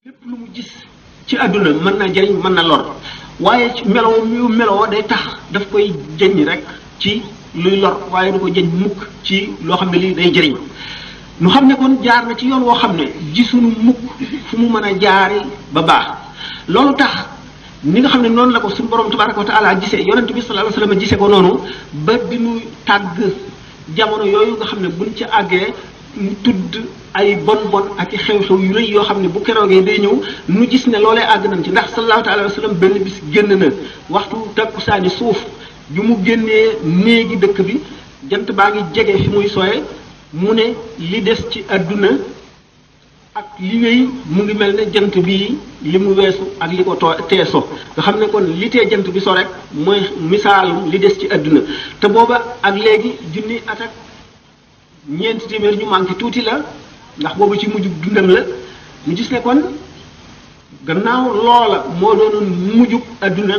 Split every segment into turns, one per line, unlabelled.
lépp lu mu gis ci àdduna mën na jëriñ mën na lor waaye ci meloo day tax daf koy jëñ rek ci luy lor waaye du ko jëñ mukk ci loo xam ne lii day jëriñ nu xam ne kon jaar na ci yoon woo xam ne gisuñu mukk fu mu mën a jaari ba baax loolu tax ni nga xam ne noonu la ko suñu borom tabaraka wa taala gisee yonent bi sallallahu alayhi wasallam gisee ko noonu ba di nu tàgg jamono yooyu nga xam ne buñ ci àggee mu tudd ay bon ak i xew-xew yu rëy yoo xam ne bu keroogee day ñëw nu gis ne loolee àgg nañ ci ndax sallallahu alayhi wasallam benn bis génn na waxtu takkusaani suuf bi mu génnee néegi dëkk bi jant baa ngi jege fi muy sooye mu ne li des ci àdduna ak li wéy mu ngi mel ne jant bii li mu weesu ak li ko teeso nga xam ne kon li tee jant bi so rek mooy misaalum li des ci àdduna te booba ak léegi junni at ak ñeenti téeméer ñu manqué tuuti la ndax boobu ci mujjug dundam la ñu gis ne kon gannaaw loola moo doonoon mujjug àdduna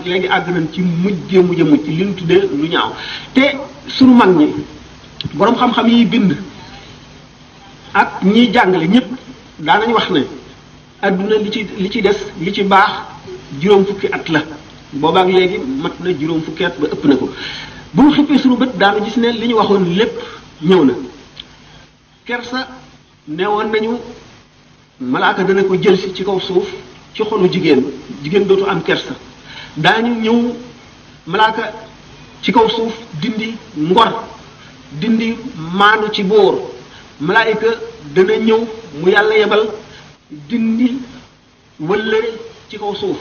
léegi àgg nañ ci mujj li ñu tuddee lu ñaaw te sunu mag ñi boroom xam-xam yi bind ak ñiy jàngale ñëpp daanañ wax ne àdduna li ci des li ci baax juróom fukki at la boobaak léegi mat na juróom fukki at ba ëpp na ko bu ñu xippee sunu bët daanu gis ne li ñu waxoon lépp ñëw na kersa neewoon nañu malaaka dana ko jël si ci kaw suuf ci xolu jigéen dootu am kersa daañu ñëw malaaka ci kaw suuf dindi ngor dindi maanu ci bóor malaayika dana ñëw mu yàlla yebal dindi wëllëre ci kaw suuf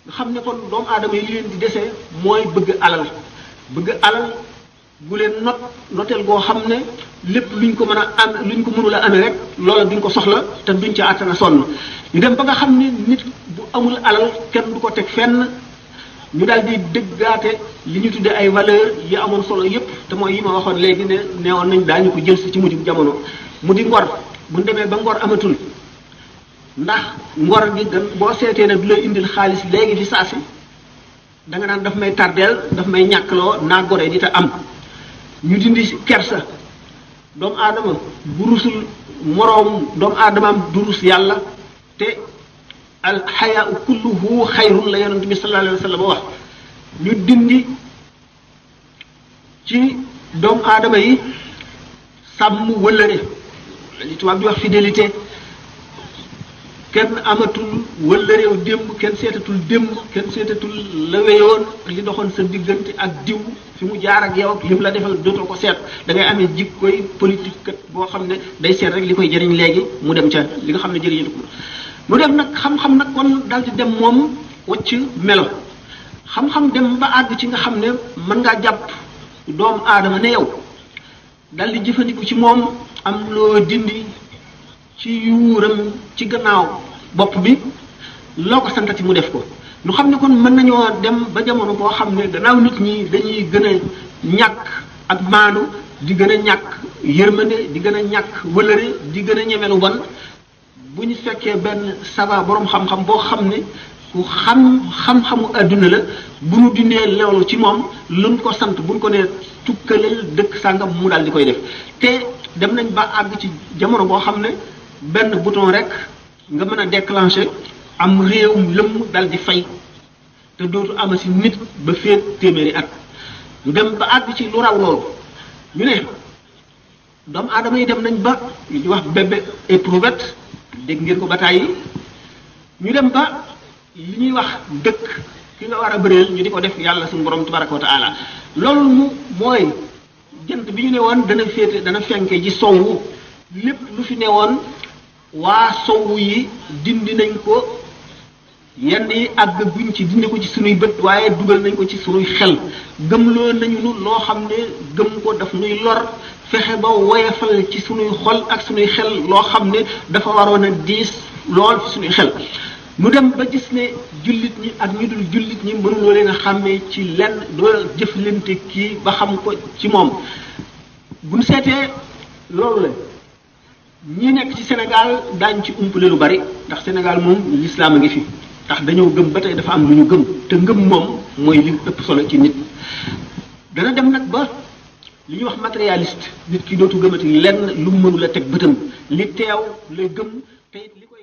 nga xam ne kon doomu aadama yi li leen di desee mooy bëgg alal bu leen noteel goo xam ne lépp luñ ko mën a am luñ ko mënula amee rek loola duñ ko soxla te duñ ca àttana sonn ñu dem ba nga xam ne nit bu amul alal kenn du ko teg fenn ñu daal di dëggaate li ñu tuddee ay valeur yi amoon solo yépp te mooy yi ma waxoon léegi ne neewoon nañ daañu ko jël si ci mujjug jamono mu di ngor bu demee ba ngor amatul ndax ngor gi gën boo seetee ne du lay indil xaalis léegi fi saa si da nga naan daf may tardeel daf may ñàkkloo naa gore di te am ñu dindi kersa doomu aadama bu rusul moroom doomu aadamaam du rus yàlla te al xayaau kulluhu xayrun la yonent bi sallallahu alayhi wa sallam wax ñu dindi ci doomu aadama yi sàmm wëllëre la ñu tubaab di wax fidélité kenn amatul wëllëreew démb kenn seetatul la weyoon li doxoon sa diggante ak diw fi mu jaar ak yow ak lim la defal dootoo ko seet da ngay amee jikkoy politique kat boo xam ne day seet rek li koy jëriñ léegi mu dem ca li nga xam ne jëriñu ko mu dem nag xam-xam nag kon daal di dem moom wacc melo xam-xam dem ba àgg ci nga xam ne mën ngaa jàpp doomu aadama ne yow dal di jëfandiku ci moom am loo dindi ci yuuram ci gannaaw bopp bi loo ko santati mu def ko ñu xam ne kon mën nañoo dem ba jamono boo xam ne gannaaw nit ñi dañuy gën a ñàkk ak maandu di gën a ñàkk yërmande di gën a ñàkk wëlëre di gën a ñemelu bon bu ñu fekkee benn sava boroom xam-xam boo xam ne ku xam-xamu àdduna la bu ñu dindee loolu ci moom luñ ko sant buñ ko nee tukkaleel dëkk sàngam mu daal di koy def te dem nañ ba àgg ci jamono boo xam ne benn bouton rek nga mën a déclencher am réewum lëmm dal di fay te dootu ama si nit ba féet téeméeri at ñu dem ba àgg ci lu raw loolu ñu ne doomu aadama yi dem nañ ba li ñuy wax bébé éprouvette dégg ngeen ko bataay yi ñu dem ba li ñuy wax dëkk ki nga war a bëreel ñu di ko def yàlla suñu borom tabaraka wa taala loolu mu mooy jant bi ñu ne woon dana fenke ji sowwu lépp lu fi ne woon waa sowwu yi dindi nañ ko yenn yi àgg guñ ci dindi ko ci sunuy bët waaye dugal nañ ko ci sunuy xel gëmloo nañu nu loo xam ne gëm ko daf nuy lor fexe ba woyefal ci sunuy xol ak sunuy xel loo xam ne dafa waroon a diis lool ci sunuy xel mu dem ba gis ne jullit ñi ak ñu dul jullit ñi mënuloo leen a xàmmee ci lenn doo jëflante kii ba xam ko ci moom buñ seetee loolu la ñi nekk ci Sénégal daañ ci umpale lu bari ndax Sénégal moom l'islam a ngi fi ndax dañoo gëm ba tey dafa am lu ñu gëm te ngëm moom mooy li ëpp solo ci nit dana dem nag ba li ñuy wax matérialiste nit ki dootu gëmati lenn lu mu mënula teg bëtam li teew lay gëm te it li koy